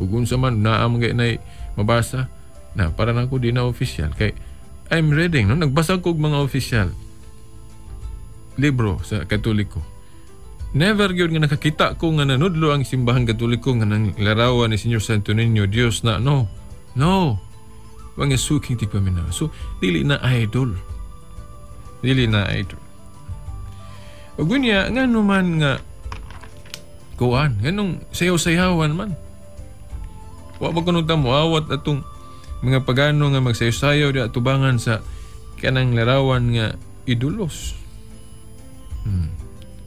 [SPEAKER 4] Ug unsa man naa man gay nay mabasa na para nako di na official kay I'm reading, no, nagbasa ko og mga official libro sa Katoliko. Never gyud nga nakakita ko nga nanudlo ang simbahang Katoliko nga nang larawan ni Señor Santo Niño Dios na. No. No. Mga suking tigpaminaw. So dili na idol. Dili na idol. Ug unya ngano man nga kuan, nganong sayaw-sayawan man. Wa ba kuno ta moawat atong mga pagano nga magsayaw-sayaw di atubangan sa kanang larawan nga idolos.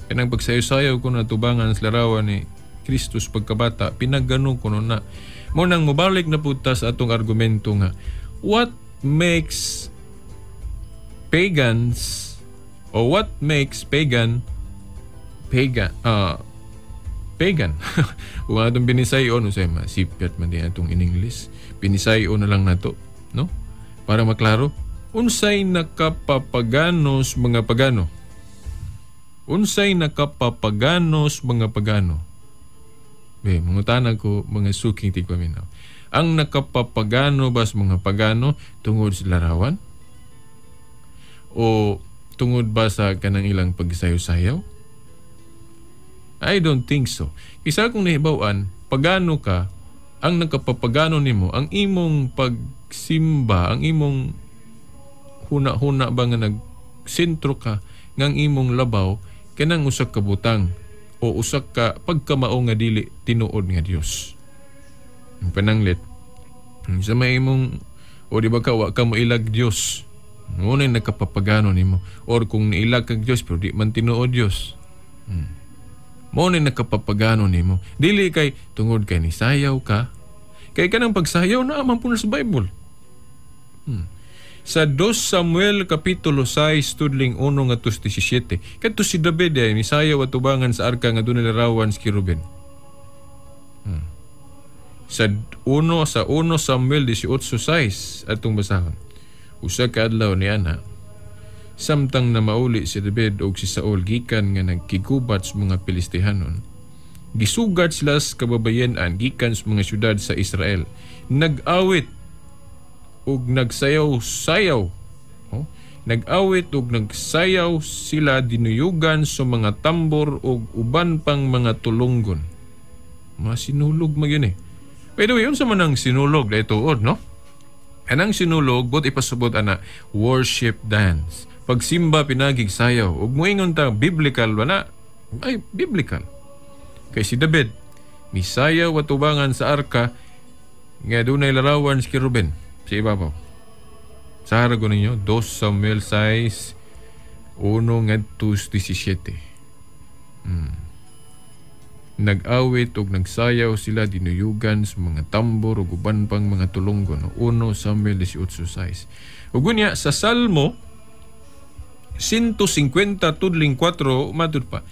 [SPEAKER 4] Kanang pagsayaw-sayaw kuno atubangan sa larawan ni Kristus pagkabata, pinagano kuno na. Mo nang mobalik na pud ta sa atong argumento nga what makes pagans or what makes pagan pagan pagan. Kung atong binisayon, unsay masipyat man din atong in English, binisayon na lang nato, no? Para maklaro, unsay nakapapaganos mga pagano? Unsay nakapapaganos mga pagano? Be, mangutana ko mga suking tigpaminaw. Ang nakapapagano ba sa mga pagano tungod sa larawan? O tungod ba sa kanang ilang pagsayaw-sayaw? I don't think so. Isa kong nahibaw-an, pagano ka, ang nakapapagano nimo, ang imong pagsimba, ang imong huna-huna ba nga nagsentro ka ngang imong labaw kanang usa ka butang o usa ka pagkamao nga dili tinuod nga Dios. Ang pananglit, sa may imong o di ba ka wa ka moilag Dios, ngunay nakapapagano nimo, or kung niilag kag Dios pero di man tinuod Dios. Mo ni nakapapagano nimo. Dili kay tungod kay nisayaw ka. Kay kanang pagsayaw na man puno sa Bible. Sa 2 Samuel kapitulo 6 tudling 1 ngadto sa 17. Kadto si David ay nisayaw atubangan sa arka nga dunay larawan sa kerubin. Sa 1 Samuel 18:6 atong basahon. Usa ka adlaw ni ana, samtang namauli si David og si Saul gikan nga nagkigubat sa mga Pilistihanon, gisugat sila sa kababayen-an gikan sa mga syudad sa Israel. Nag-awit ug nagsayaw-sayaw. Oh, Nag-awit ug nagsayaw sila dinuyugan sa mga tambor ug uban pang mga tulunggon. Masinulog man yun eh. By the way, unsa man ang sinulog dahil tuod, no? Anang sinulog, but ipasubot ana, worship dance. Pagsimba pinagig sayaw. Ug moingon ta, biblical ba na? Ay, biblical. Kay si David, misayaw at tubangan sa arka nga dunay larawan si Kerubin sa ibabaw. Sa harago ninyo, 2 Samuel 6, 1 ngadto 17. Nag-awit ug nagsayaw sila dinuyugan sa mga tambor ug uban pang mga tulunggon. 1 Samuel 18:6. Ug unya sa Salmo 150:4 matud pa.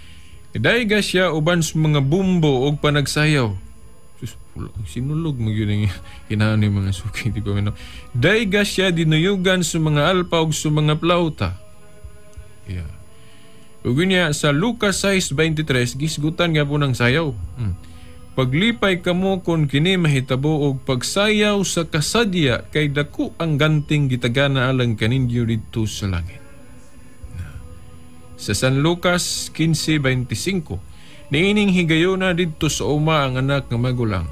[SPEAKER 4] Dayga siya uban sa mga bumbo og panagsayaw. Sus, sinulog mo yun ang hinahan ni mga suki. Di ba, no? Dayga siya dinuyugan sa mga alpa ug sa mga plauta. Yeah. Ug unya sa Lucas 6:23 gisgutan nga po ng sayaw. Paglipay kamo kon kini mahitabo og pagsayaw sa kasadya kay dako ang ganting gitagana alang kaninyo didto sa langit. Sa San Lucas 15:25, niining higayona didto sa uma ang anak nga magulang.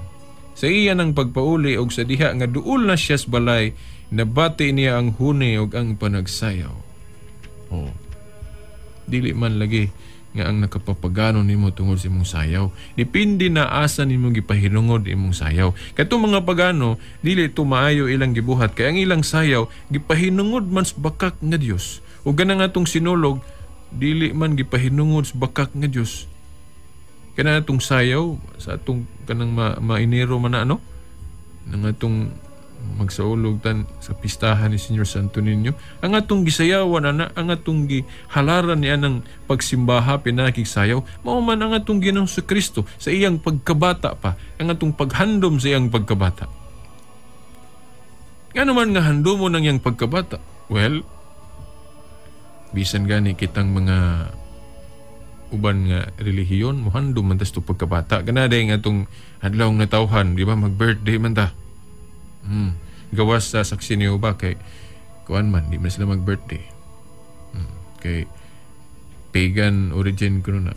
[SPEAKER 4] Sa iya ng pagpauli og sa diha nga duol na siya sa balay, nabati niya ang huni og ang panagsayaw. Oh. Dili man lagi nga ang nakapapagano nimo tungod sa imong sayaw. Depende na asa nimo gipahinungod imong sayaw. Katong mga pagano, dili to maayo ilang gibuhat kay ang ilang sayaw gipahinungod man sa bakak nga Dios. Ug ganang atong sinulog, dili man gipahinungod sa bakak nga Dios. Kana atong sayaw sa atong kanang mainero man na ano nang atong magsaulog tan sa pistahan ni Señor Santo Niño, ang atong gisayawan ana, ang atong gihalaran niya ng pagsimbaha pinakig sayaw, mao man ang atong Ginoong sa Kristo sa iyang pagkabata pa, ang atong paghandom sa iyang pagkabata. Ngano man nga handumo ng iyang pagkabata? Well, bisan gani kitang mga uban nga relihiyon mohandom man tas pagkabata. Kana day nga atong adlaw nga natawhan, di ba, mag-birthday man ta. Gawas sa saksi niyo ba kay kuan man di man sila mag-birthday. Kay pagan origin kuno na.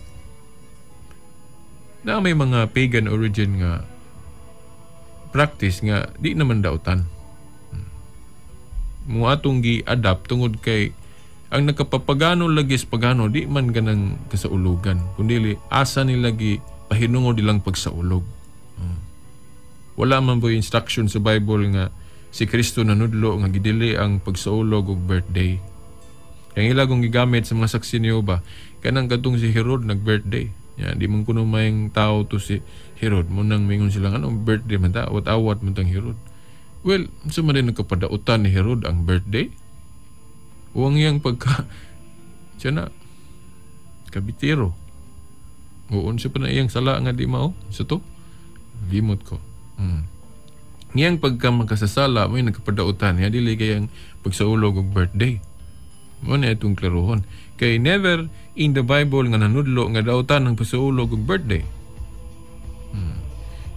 [SPEAKER 4] Na may mga pagan origin nga practice nga di naman dautan. Mo atong gi-adapt tungod kay ang nakapapagano lagi sa pagano di man ganang kasaulugan, kundi asa nila gi pahinungod ilang pagsaulog. Wala man po instruction sa Bible nga si Kristo nanudlo nga gidili ang pagsaulog og birthday. Ang ila kong gigamit sa mga saksi niyo ba, kanang katong si Herod nag-birthday. Ya, di man kuno mayng tao to si Herod. Munang mingon sila anong birthday man ta, awat-awat man tang Herod. Well, unsa man din nagkapadautan ni Herod ang birthday? O ang iyang pagka siya na kabitero. O unsa pa na iyang sala nga di mao sa to? Limot ko. Ngiyang pagka makasasala mo yung nagkapadautan niya, dili kayang pagsaulog og birthday. Mo na itong klarohon. Kay never in the Bible nga nanudlo nga dautan ang pagsaulog og birthday.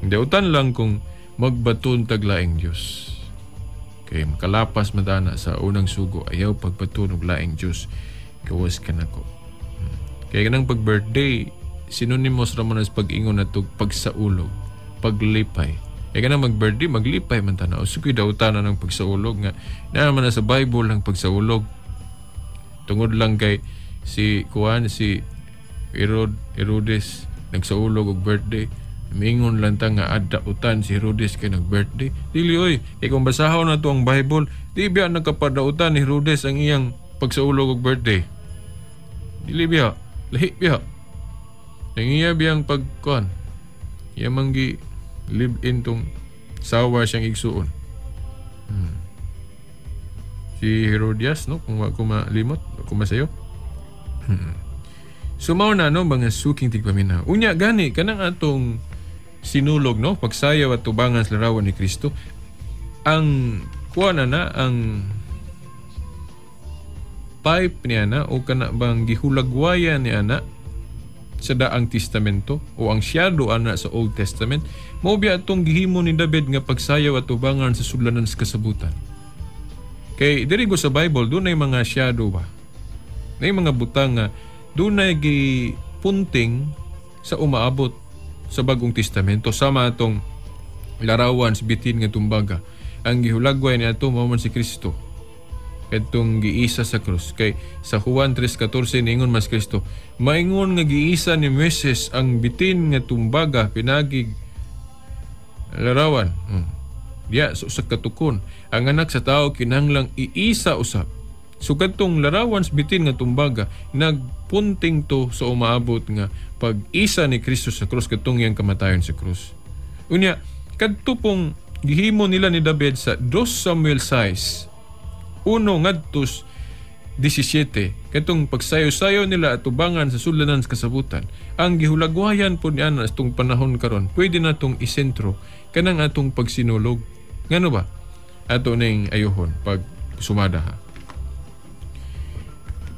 [SPEAKER 4] Dautan lang kung magbaton tag laing Dios. Kay makalapas madana sa unang sugo, ayaw pagbaton og laing Dios, gawas kanako. Kay kanang pag-birthday, synonymous ra man sa pag-ingon natog pagsaulog, paglipay. Kaya kanang mag-birthday, maglipay man tanaw. So, dautan na ng pagsaulog nga naa man na sa Bible ang pagsaulog. Tungod lang kay si kuan si Herodes nagsaulog og birthday. Mingon lang ta nga adautan si Herodes kay nag-birthday. Dili oy, kay kung basahon na to ang Bible, di biya nagkapadautan ni Herodes ang iyang pagsaulog og birthday. Dili biya, lahi biya. Ang iya biyang pagkuan, iya manggi live in tong sawa siyang igsuon. Si Herodias, no? Kung malimot, kung masayo. So, mao na, no, mga suking tigpaminaw. Unya, gani, kanang atong sinulog, no? Pagsayaw at tubangan sa larawan ni Kristo. Ang kuha na ang type niya na o kana bang gihulagwayan niya na sa Daang Testamento o ang shadow ana sa Old Testament, mao biya atong gihimo ni David nga pagsayaw at tubangan sa sudlanan sa kasabutan. Kay diri ko sa Bible dunay mga shadow ba. Nay mga butang nga dunay gipunting sa umaabot sa Bagong Testamento sama atong larawan sa bitin nga tumbaga. Ang gihulagway niadto mao man si Kristo. Kadtong giisa sa krus. Kay sa Juan 3:14 niingon mas Kristo, maingon nga giisa ni Moises ang bitin nga tumbaga pinagig larawan. Diya so, sa katukon, ang anak sa tao kinahanglang iisa usab. So kadtong larawan sa bitin nga tumbaga nagpunting to sa umaabot nga pag-isa ni Kristo sa krus kadtong iyang kamatayon sa krus. Unya kadto pong gihimo nila ni David sa 2 Samuel 6 1 ngadto 17 katong pagsayo-sayo nila atubangan sa sudlanan sa kasabutan, ang gihulagwayan po niya na itong panahon karon pwede na itong isentro kanang atong pagsinulog. Ngano ba? Ato ning ayuhon pag sumada ha.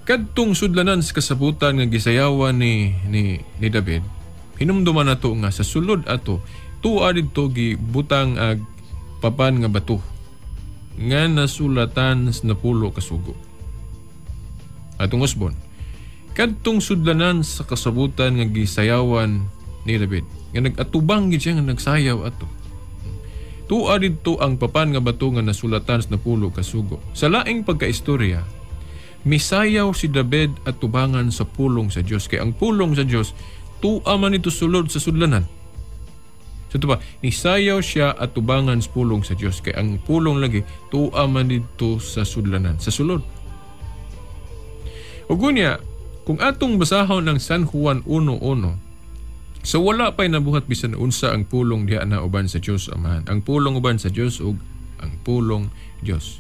[SPEAKER 4] Kadtong sudlanan sa kasabutan nga gisayawan ni David, hinumduman nato nga sa sulod ato tuwa didto gibutang ag papan nga bato nga nasulatan sa napulo ka sugo. Atong usbon, kadtong sudlanan sa kasabutan nga gisayawan ni David, nga nag-atubang gid siya nga nagsayaw ato. Tuwa didto ang papan nga bato nga nasulatan sa napulo ka sugo. Sa laing pagkaistorya, misayaw si David at tubangan sa pulong sa Dios, kay ang pulong sa Dios tuwa man ito sulod sa sudlanan. So ito ba, nisayaw siya at tubangan sa pulong sa Dios, kay ang pulong lagi tuwa man dito sa sudlanan, sa sulod. Ug unya, kung atong basahon ng San Juan 1:1, so wala pa'y nabuhat bisan unsa ang pulong diha na uban sa Dios Amahan. Ang pulong uban sa Dios ug ang pulong Dios.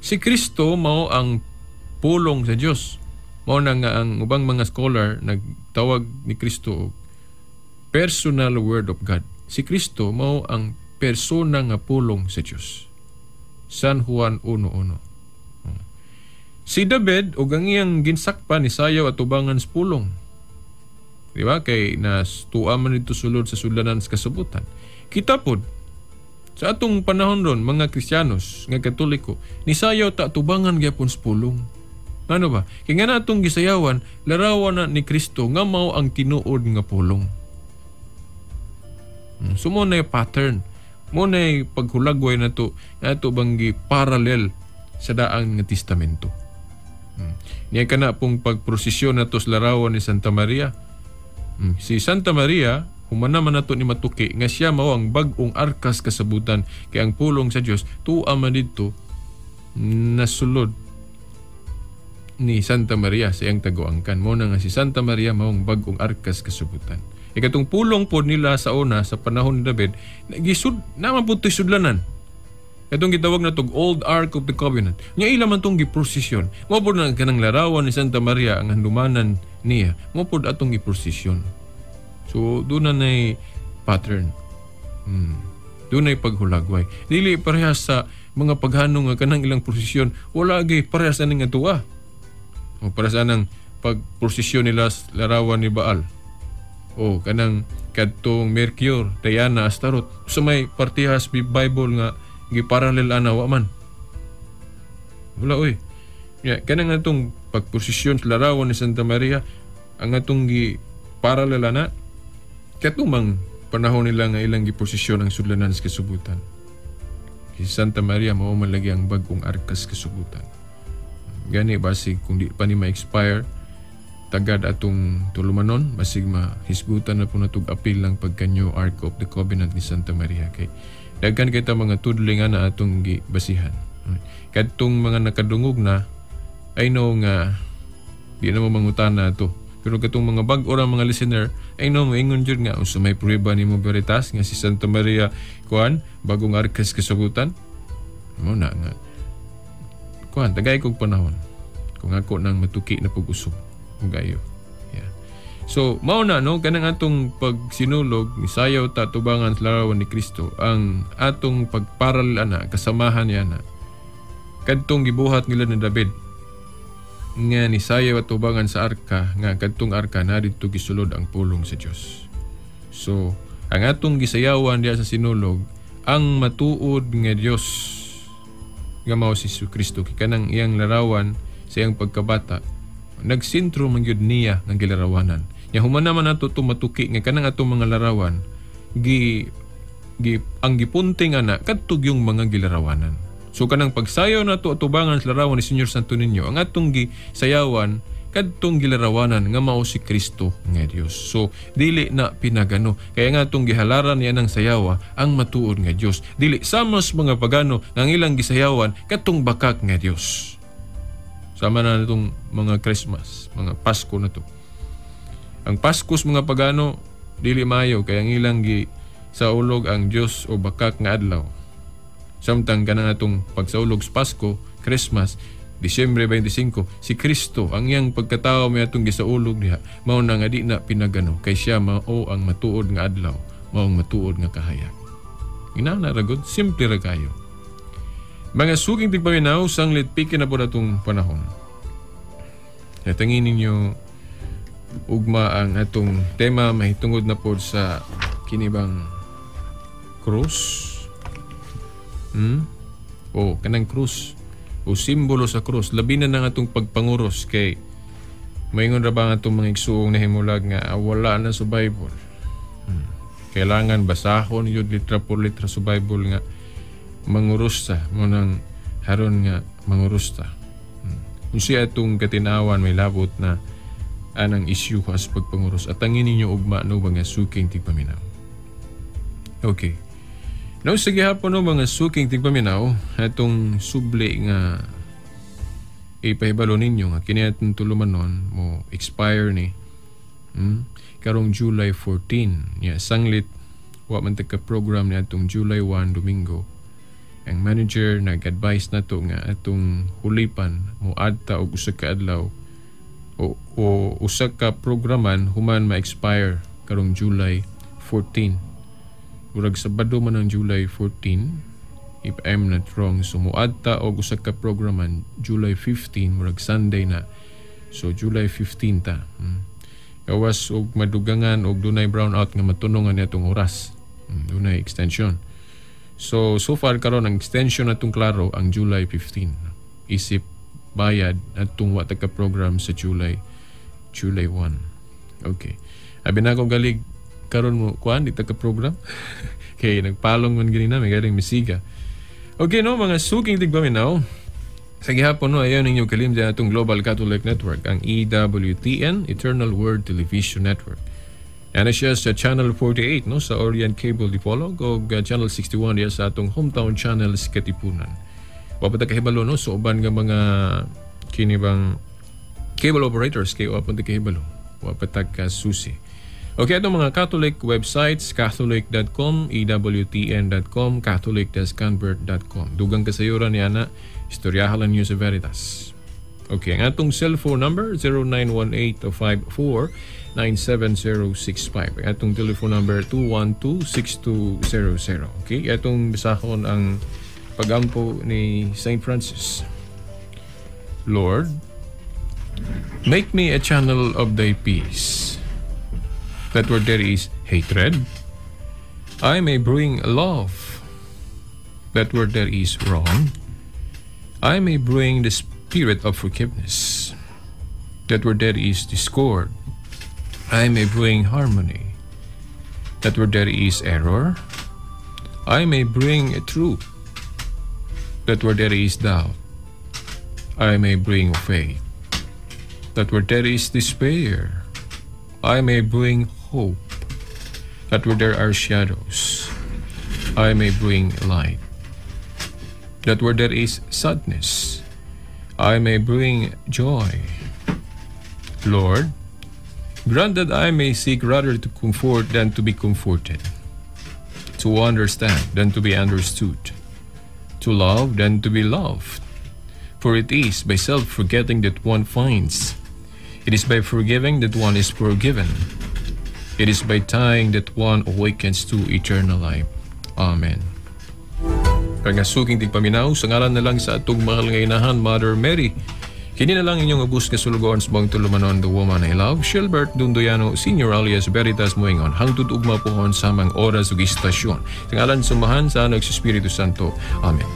[SPEAKER 4] Si Kristo mao ang pulong sa Dios. Mao na nga ang ubang mga scholar nagtawag ni Kristo og personal word of God. Si Kristo mao ang persona nga pulong sa Dios. San Juan 1:1. Si David og ang iyang ginsakpan ni sayaw at tubangan sa pulong. Di ba? Kay nas tuwa man dito sulod sa sudlanan sa kasabutan. Kita pod sa atong panahon ron, mga Kristiyanos nga Katoliko, nisayaw ta tubangan gyapon sa pulong. Ano ba? Kay nga natong gisayawan, larawan na ni Kristo nga mao ang tinuod nga pulong. So mo na pattern. Mo na paghulagway na to, nga ato bang gi-parallel sa daang nga testamento. Niya ka na pong pagprosesyon na to sa larawan ni Santa Maria. Si Santa Maria, humana man nato ni matuki nga siya mao ang bag-ong arkas kasabutan, kay ang pulong sa Dios tuwa man didto nasulod ni Santa Maria sa iyang taguangkan. Mo na nga si Santa Maria mao ang bag-ong arkas kasabutan. Ikatong pulong po nila sa una sa panahon ni David, nagisud naman po to'y sudlanan. Katong gitawag na tog Old Ark of the Covenant. Nya ila man tong giprosesyon. Mao pod na kanang larawan ni Santa Maria ang handumanan niya. Mao pod atong giprosesyon. So doon na nay pattern. Doon nay paghulagway. Dili parehas sa mga paghanong nga kanang ilang prosesyon, wala gyud parehas aning atoa. O parehas anang pagprosesyon nila sa larawan ni Baal. O kanang kadtong Mercure, Diana, Astaroth. Sa may partihas Bible nga giparallel ana wa man. Wala oy. Ya, kanang atong pagposisyon sa larawan ni Santa Maria, ang atong gi-parallel ana katumang panahon nila nga ilang giposisyon ang sudlanan sa kasubutan. Si Santa Maria mao man lagi ang bag-ong arkas kasubutan. Gani basig kung di pa ni ma-expire tagad atong tulumanon, basig mahisgutan na po natug apil lang pagka New Ark of the Covenant ni Santa Maria. Kay daghan kita mga tudling na atong gibasihan. Kadtong mga nakadungog na, I know nga di na mo mangutana ato. Pero katong mga bag-o ra mga listener, I know moingon jud nga unsa may prueba nimo Veritas nga si Santa Maria kuan bagong arkas kasabutan. Mo na nga kuan tagay kog panahon kung ako nang matuki na pag-usog gayo. Yeah. So mao na no kanang atong pagsinulog misayaw ta tubangan sa larawan ni Kristo ang atong pagparal ana kasamahan niya na kadtong gibuhat nila ni David nga nisayaw at tubangan sa arka nga kadtong arka na didto gisulod ang pulong sa Dios. So ang atong gisayawan diha sa sinulog ang matuod nga Dios. nga mao si Kristo, kay kanang iyang larawan sa iyang pagkabata nagsentro man gyud niya nga gilarawanan. Nya human naman nato tumatuki nga kanang atong mga larawan gi gi ang gipunting ana kadto yung mga gilarawanan. So kanang pagsayaw nato atubangan sa larawan ni Señor Santo Niño, ang atong gisayawan kadtong gilarawanan nga mao si Kristo nga Dios. So dili na pinagano. Kaya nga atong gihalaran niya ng sayawa ang matuod nga Dios. Dili sama sa mga pagano nga ang ilang gisayawan kadtong bakak nga Dios. Sama na natong mga Christmas, mga Pasko na to. Ang Pasko sa mga pagano dili maayo kay ang ilang gi saulog ang Dios o bakak nga adlaw. Samtang kanang atong pagsaulog sa Pasko, Christmas, Disyembre 25, si Kristo ang iyang pagkatao may atong gisaulog diha, mao na nga di na pinagano kay siya mao ang matuod nga adlaw, mao ang matuod nga kahayag. Inana ra gud, simple ra kayo. Mga suking tigpaminaw, sanglit piki na po atong panahon. Natangin ninyo ugma ang atong tema mahitungod na po sa kinibang krus. O kanang krus o simbolo sa krus, labi na nang atong pagpanguros kay maingon ra ba ang atong mga igsuong nahimulag nga wala na sa Bible. Kailangan basahon yun litra por litra sa Bible nga manguros ta mo nang haron nga manguros ta. Kung siya atong katinawan may labot na anang issue as pagpanguros, at angin ninyo ugma no mga suking tigpaminaw. Okay. No, sige hapon no mga suking tigpaminaw, atong subli nga ipahibalo ninyo nga kini atong tulumanon mo expire ni karong July 14. Ya, sanglit wa man ta ka program ni atong July 1 Domingo. Ang manager nag-advise nato nga atong hulipan mo adta og usa ka adlaw o usa ka programan human ma-expire karong July 14. Murag Sabado man ang July 14, if I'm not wrong. So muadta og usa ka programan July 15, murag Sunday na. So July 15 ta. Gawas og madugangan og dunay brown out nga matunongan ni atong oras. Dunay extension. So far karon ang extension atong klaro ang July 15. Isip bayad atong wa ta ka program sa July 1. Okay. Abi na ko galig karon mo kuan di ta ka program. Kay nagpalong man gini na may galing misiga. Okay no mga suking tigpaminaw. Sa gihapon no ayon ninyo kalimdan atong Global Catholic Network, ang EWTN, Eternal Word Television Network. Ana siya sa Channel 48 no sa Orient Cable Dipolog o Channel 61 diya sa atong hometown channels Katipunan. Wa pa ta kahibalo no sa uban nga mga kini bang cable operators kay wa pa ta kahibalo. Wa pa ta ka susi. Okay, itong mga Catholic websites, catholic.com, ewtn.com, catholic-convert.com. Dugang kasayuran niya na, istoryahan niyo sa Veritas. Okay, ang atong cellphone number, 0918-54-97065. Ang atong telephone number, 212-6200. Okay, atong basahon ang pagampo ni St. Francis. Lord, make me a channel of thy peace, that where there is hatred, I may bring love. That where there is wrong, I may bring the spirit of forgiveness. That where there is discord, I may bring harmony. That where there is error, I may bring truth. That where there is doubt, I may bring faith. That where there is despair, I may bring hope. That where there are shadows, I may bring light. That where there is sadness, I may bring joy. Lord, grant that I may seek rather to comfort than to be comforted, to understand than to be understood, to love than to be loved. For it is by self-forgetting that one finds. It is by forgiving that one is forgiven. It is by dying that one awakens to eternal life. Amen. Pagasuking tigpaminaw, sa ngalan na lang sa atong mahal nga inahan, Mother Mary. Kini na lang inyong ubos nga sulugoon sa buong tulumanon, the woman I love, Shilbert Dundoyano, Senior alias Veritas Moingon, hangtod ugma pohon sa samang oras ug istasyon. Sa ngalan sumahan sa anak sa Espiritu Santo. Amen.